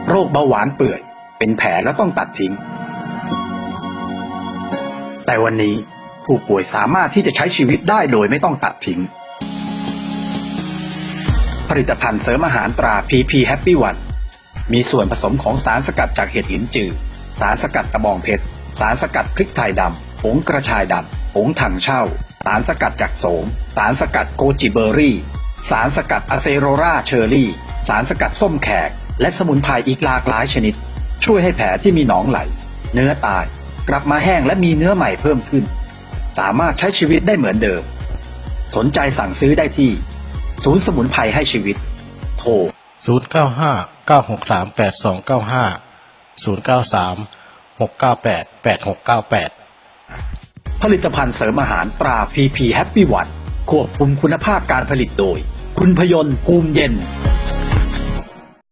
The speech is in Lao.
ໂລກເບົາຫວານເປື່ອຍ ເປັນແຜແລ້ວຕ້ອງຕັດทิ้ງ. ແຕ່ວັນນີ້ ຜູ້ປ່ວຍສາມາດທີ່ຈະໃຊ້ຊີວິດໄດ້ໂດຍໄມ່ຕ້ອງຕັດทิ้ງ. ຜະລິດຕະພັນເສີມອາຫານຕາ ພີພີ Happy One ມີສ່ວນປະສົມຂອງສານສະກັດຈາກເຫັດຫີນຈືດ, ສານສະກັດກະບອງເພັດ, ສານສະກັດພຣິກໄທດຳ, ຜົງກະຊາຍດຳ, ຜົງຖັງເຊົ່າ, ສານສະກັດຈາກໂສມ, ສານສະກັດໂກຈິເບີຣີ, ສານສະກັດອາເຊໂຣລາເຊີຣີ, ສານສະກັດສົ້ມແຂກ ແລະ ສະໝຸນໄພອີກຫຼາກຫຼາຍຊະນິດ ຊ່ວຍໃຫ້ແຜທີ່ມີໜອງໄຫຼ, ເນື້ອຕາຍ ກັບມາແຫ້ງ ແລະ ມີເນື້ອໃໝ່ເພີ່ມຂຶ້ນ. ສາມາດໃຊ້ຊີວິດໄດ້ເໝືອນເດີມ. ສົນໃຈສັ່ງຊື້ໄດ້ທີ່ ສູນສະໝຸນໄພໃຫ້ຊີວິດ. ໂທ ສູນເກົ້າຫ້າ ເກົ້າຫົກສາມ ແປດສອງເກົ້າຫ້າ ສູນເກົ້າສາມ ຫົກເກົ້າແປດ ແປດຫົກເກົ້າແປດ. ຜະລິດຕະພັນເສີມອາຫານຕາ ພີພີ Happy One ຄວບຄຸມຄຸນນະພາບການຜະລິດໂດຍ ຄຸນພະຍົນ ພູມເຢັນ.